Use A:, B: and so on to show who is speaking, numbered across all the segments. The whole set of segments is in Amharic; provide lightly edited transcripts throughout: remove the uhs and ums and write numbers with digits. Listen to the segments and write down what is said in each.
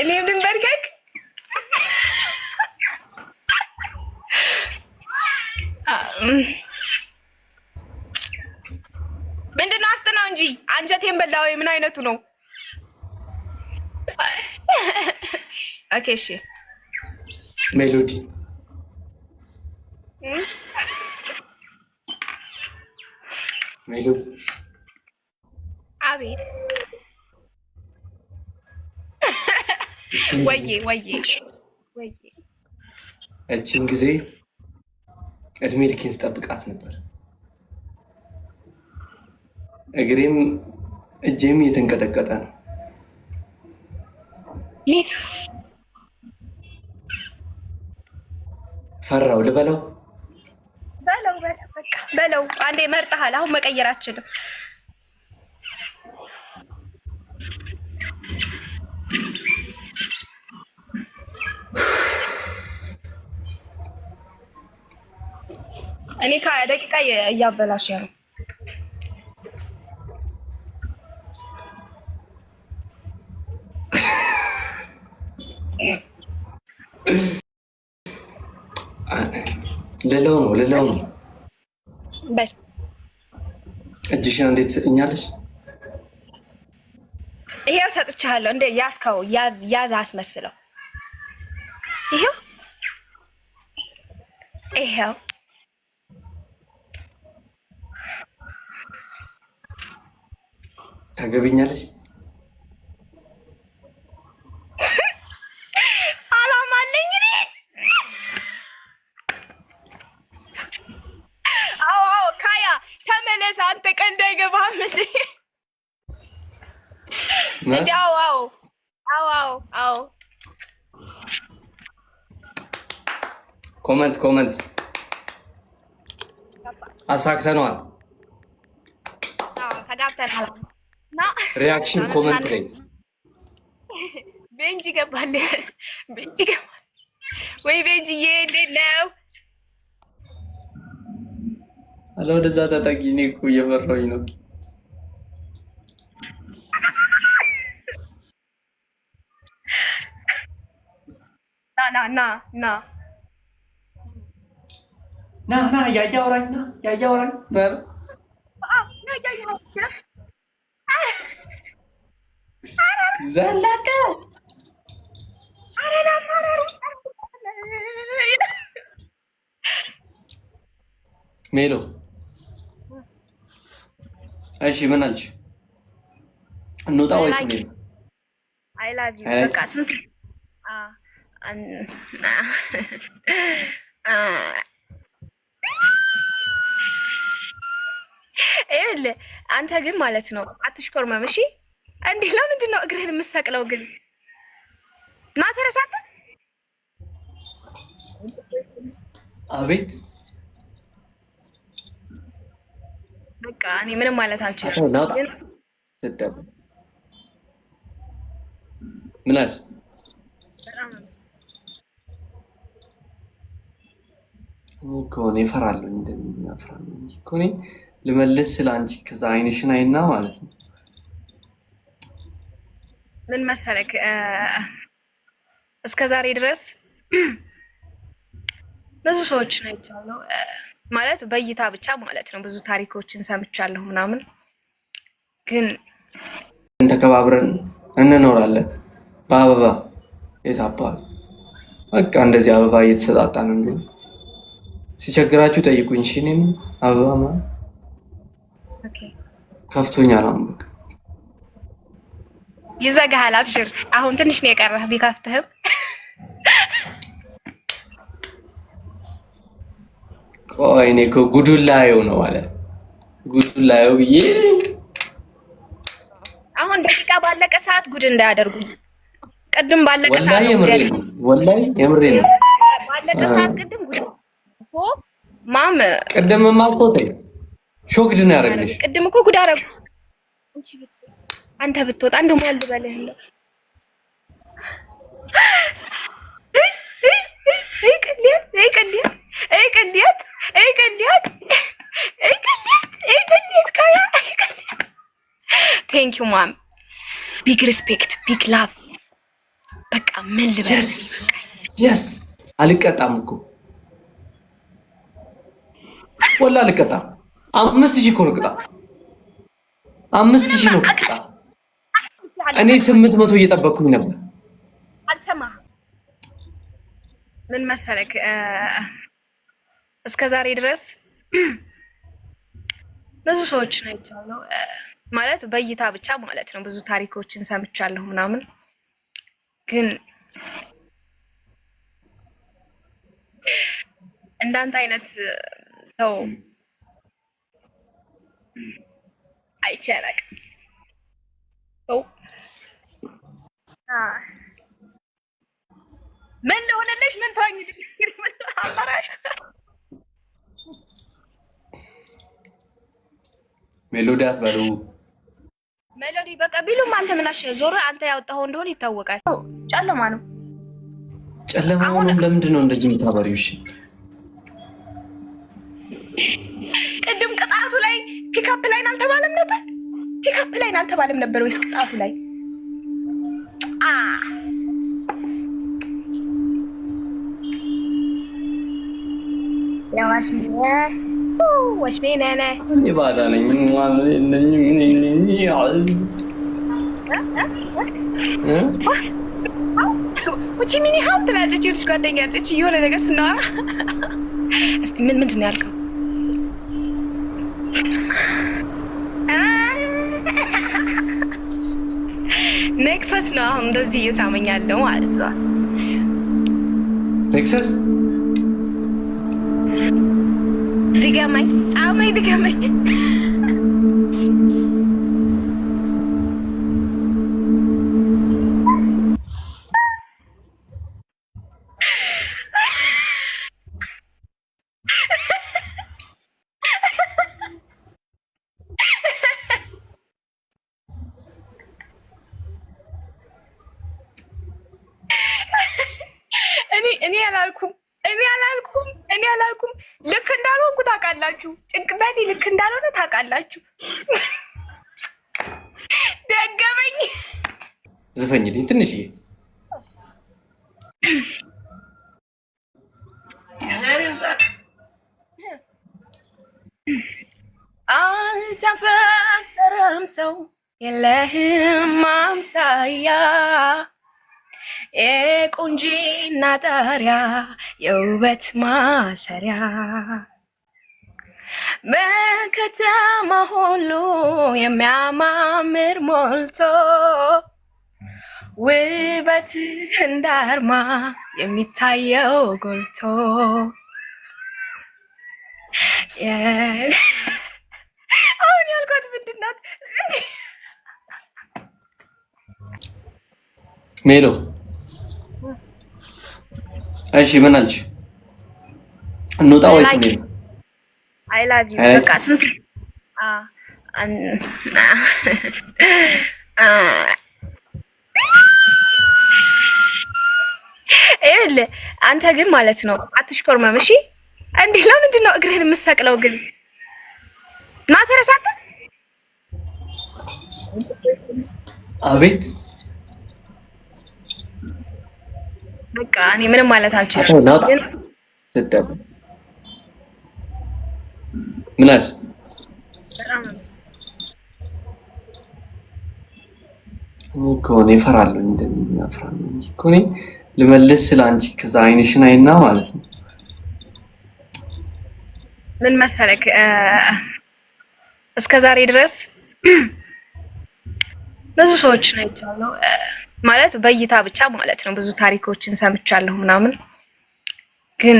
A: እኔም ልንበርከክ። ምንድን ነው? አፍጥነው እንጂ አንጀቴን በላ ወይ? ምን አይነቱ ነው? Okay እሺ።
B: ሜሎዲ፣ ሜሎዲ።
A: አቤት። ወዬ ወዬ ወዬ!
B: እችን ጊዜ እድሜ ልኬን ስጠብቃት ነበር። እግሬም እጄም እየተንቀጠቀጠ ነው።
A: Me too.
B: ፈራው ልበለው።
A: በለው በለው፣ በቃ በለው። አንዴ መርጠሃል። አሁን መቀየር አችልም። እኔ ከደቂቃ እያበላሽ ነው።
B: ልለው ነው፣ ልለው ነው።
A: በል።
B: እጅሽን እንዴት ትሰጥኛለሽ?
A: ይሄው ሰጥቻለሁ። እንደ ያዝከው ያዝ ያዝ አስመስለው። ይሄው ይሄው።
B: ታገቢኛለሽ?
A: አላማ አለኝ እኔ። አዎ፣ ካያ ተመለስ። አንተ ቀልድ አይገባህም እንዴ? እንዴ? አዎ።
B: Comment, comment። አሳክተነዋል።
A: አዎ፣ ተጋብተናል። እና
B: Reaction comment ላይ።
A: ቤንጂ ገባል። ቤንጂ ገባል ወይ? ቤንጂዬ እንዴት ነው?
B: አለ ወደዛ ታጣቂ። እኔ እኮ እየፈራሁኝ ነው።
A: ና ና ና ና።
B: ና ና ያያ አውራኝ፣ ና ያያ አውራኝ ነው ያለው።
A: ና እያየሁ ነው።
B: ዘለቀ።
A: ኧረ ና ና ና።
B: ሜሎ፣ እሺ ምን አልሽ? እንውጣ ወይስ እንዴት ነው?
A: I love you.
B: I like
A: በቃ ስንት ይኸውልህ አንተ ግን ማለት ነው አትሽኮርመም። እሺ እንዴ፣ ለምንድን ነው እግርህን የምትሰቅለው ግን? ና ተረሳተ።
B: አቤት።
A: በቃ እኔ ምንም ማለት አልችልም።
B: ናውጣ።
A: ግን
B: ስደብ ምን አልሽ?
A: በጣም ነው
B: እኔ እኮ እኔ እፈራለሁ፣ እንደዚህ እፈራለሁ እንጂ እኮ እኔ ልመልስ ስለ አንቺ ከዛ አይንሽን አይና ማለት ነው።
A: ምን መሰለክ፣ እስከ ዛሬ ድረስ ብዙ ሰዎችን አይቻለሁ። ማለት በእይታ ብቻ ማለት ነው። ብዙ ታሪኮችን ሰምቻለሁ ምናምን ግን
B: ተከባብረን እንኖራለን። በአበባ የታባል በቃ እንደዚህ አበባ እየተሰጣጣን ነው። ሲቸግራችሁ ጠይቁኝ። እሺ እኔም አበባ ማለት ከፍቶኛል። አሁን በቃ
A: ይዘጋሃል። አብሽር፣ አሁን ትንሽ ነው የቀረህ ቢከፍትህም።
B: ቆይ እኔ እኮ ጉዱን ላየው ነው አለ፣ ጉዱን ላየው ብዬ።
A: አሁን ደቂቃ ባለቀ ሰዓት ጉድ እንዳያደርጉኝ። ቅድም ባለቀ
B: ወላሂ
A: ሰዓት ነው ጉድ
B: የምሬ ነው። ወላሂ የምሬ ነው።
A: ባለቀ ሰዓት ቅድም ጉድ mom።
B: ቅድምማ እኮ ተይ shocked ነው ያደረግንሽ።
A: ቅድም እኮ ጉድ አደረጉ። አንተ ብትወጣ እንደው ማን ልበልህ እንደው። ቅሌት ቅሌት ቅሌት ቅሌት ቅሌት ቅሌት ካያ። Thank you mom, big respect, big love. ምን ልበል?
B: Yes፣ አልቀጣም እኮ ወላ አልቀጣም። 5,000 እኮ ነው ቅጣት። 5,000 ነው ቅጣት። እኔ 800 እየጠበቅኩኝ ነበር።
A: አልሰማህም። ምን መሰለክ፣ እስከ ዛሬ ድረስ ብዙ ሰዎችን አይቻለሁ፣ ማለት በእይታ ብቻ ማለት ነው። ብዙ ታሪኮችን ሰምቻለሁ ምናምን፣ ግን እንዳንተ አይነት ሰው አይቼ አላውቅም። ሰው ምን ልሆንልሽ? ምን ትሆኝልሽ? አማራሽ
B: ሜሎዲ አትበሉ።
A: ሜሎዲ በቃ ቢሉም አንተ ምን አሸ ዞሮ አንተ ያወጣኸው እንደሆነ ይታወቃል። ጨለማ ነው።
B: ጨለማ ሆኖም ለምንድን ነው እንደዚህ የምታበሪው? እሺ
A: ቅድም ቅጣቱ ላይ pickup line አልተባለም ነበር? Pickup line አልተባለም ነበር ወይስ ቅጣቱ ላይ? አ ወሽሜ ነነ።
B: እኔ ባዳ ነኝ።
A: ውቺ ሚኒ ሀው ትላለች። የልጅ ጓደኛ ያለች የሆነ ነገር ስናወራ እስቲ ምን ምንድን ነው ያልከው? ኔክሰስ ነው አሁን እንደዚህ እየሳመኝ ያለው ማለት ነው።
B: ኔክሰስ።
A: ድገመኝ፣ ጣመኝ፣ ድገመኝ። እኔ አላልኩም፣ እኔ አላልኩም፣ እኔ አላልኩም። ልክ እንዳልሆንኩ ታውቃላችሁ። ጭንቅላቴ ልክ እንዳልሆነ ታውቃላችሁ። ደገመኝ።
B: ዝፈኝልኝ ትንሽዬ።
A: አልተፈጠረም ሰው የለህም አምሳያ፣ የቁንጂና ጣሪያ፣ የውበት ማሰሪያ፣ በከተማ ሁሉ የሚያማምር ሞልቶ፣ ውበት እንዳርማ የሚታየው ጎልቶ። አሁን ያልኳት ምንድን ናት?
B: ሜሎ፣ እሺ ምን አልሽ? እንውጣ ወይስ ሜሎ?
A: I love you። በቃ ስንት አ አን አ ይኸውልህ አንተ ግን ማለት ነው አትሽኮርመም። እሺ እንዴ፣ ለምንድን ነው እግርህን የምትሰቅለው ግን? ና ተረሳተ።
B: አቤት።
A: በቃ እኔ ምንም ማለት አልችልም። ግን
B: ምን አልሽ?
A: በጣም ነው
B: እኔ እኮ እኔ እፈራለሁ፣ እንደዚህ እፈራለሁ እንጂ እኮ እኔ ልመልስ ስለ አንቺ ከዛ አይንሽን አይና ማለት ነው።
A: ምን መሰለክ፣ እስከ ዛሬ ድረስ ብዙ ሰዎችን አይቻለሁ፣ ማለት በእይታ ብቻ ማለት ነው። ብዙ ታሪኮችን ሰምቻለሁ ምናምን፣ ግን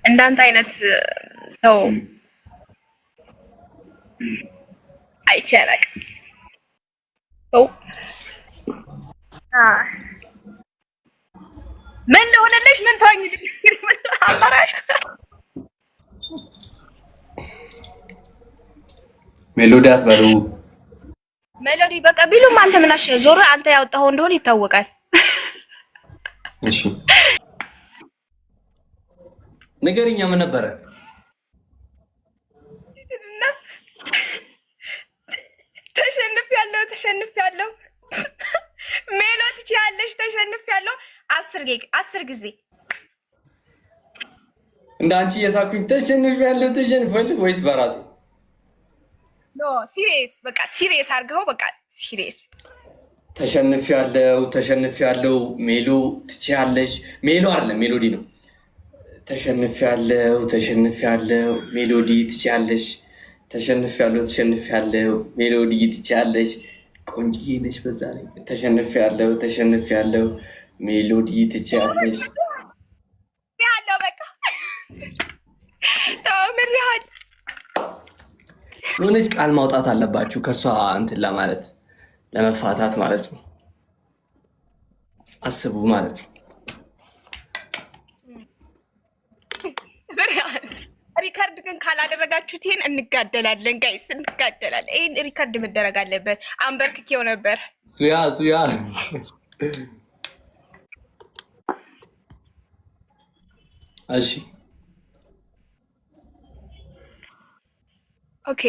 A: እንዳንተ አይነት ሰው አይቼ አላውቅም። ሰው ምን ልሆንልሽ? ምን ትሆኝልሽ? አማራሽ።
B: ሜሎዲ አትበሉ።
A: ሜሎዲ በቃ ቢሉም አንተ ምን አሸ ዞሮ አንተ ያወጣኸው እንደሆነ ይታወቃል።
B: እሺ ንገሪኛ፣ ምን ነበረ?
A: ተሸንፍ ያለው። ተሸንፊያለሁ። ሜሎ ትችያለሽ። ተሸንፊያለሁ። 10 ጊዜ።
B: እንደ አንቺ እየሳኩኝ ተሸንፊያለሁ ተሸንፊያለሁ ወይስ በራሴ?
A: No, serious፣ በቃ serious አድርገው፣ በቃ serious።
B: ተሸንፊያለሁ፣ ተሸንፊያለሁ። ሜሎ ትችያለሽ። ሜሎ አይደለም፣ ሜሎዲ ነው። ተሸንፊያለሁ፣ ተሸንፊያለሁ። ሜሎዲ ትችያለሽ። ተሸንፊያለሁ፣ ተሸንፊያለሁ። ሜሎዲ ትችያለሽ። ቆንጅዬ ነሽ በዛ ላይ። ተሸንፊያለሁ፣ ተሸንፊያለሁ። ሜሎዲ ትችያለሽ።
A: ያለው በቃ ምሪሃል።
B: የሆነች ቃል ማውጣት አለባችሁ ከእሷ እንትን ለማለት፣ ለመፋታት ማለት ነው። አስቡ ማለት ነው።
A: Record ግን ካላደረጋችሁት ይሄን እንጋደላለን guys፣ እንጋደላለን። ይሄን record መደረግ አለበት። አንበርክኬው ነበር።
B: ሱያ ሱያ። እሺ።
A: Okay.